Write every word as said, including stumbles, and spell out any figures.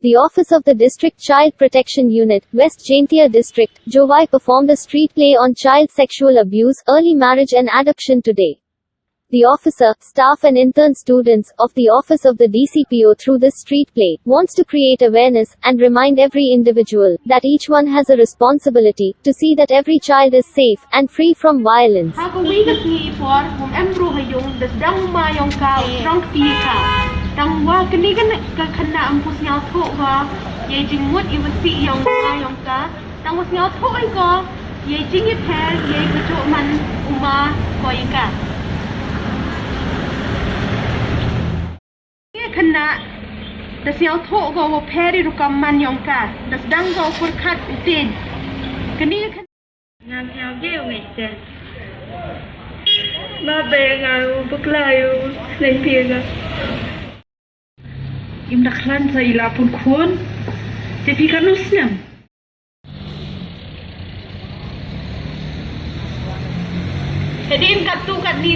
The office of the District Child Protection Unit, West Jaintia District, Jowai, performed a street play on child sexual abuse, early marriage and adoption today. The officer, staff and intern students of the office of the D C P O through this street play wants to create awareness and remind every individual that each one has a responsibility to see that every child is safe and free from violence. Ha ka wi ka sngi i por, um em bru ha yung, da sdang u ma yong ka u strong kti ya ka. Tang wa kani ka khynnah um pu sngewthuh ko ya i jingmut i wa sih yong u ma yong ka. Tang wa sngewthuh i ko ya i jingipher, ya i kajooh man u ma ko ya ka. Kani ka khynnah da sngewthuh ko wa pher i rukom man yong ka, da sdang ko u pyrkhat u tieñ. Kani ka khynnah. Ngam sngewthuh u ngeit te. Ma be nga u bakla u sneng phi nga. Im da khlan sa i la pun khun. Te phi katnu snem? Te dei im kattu katni.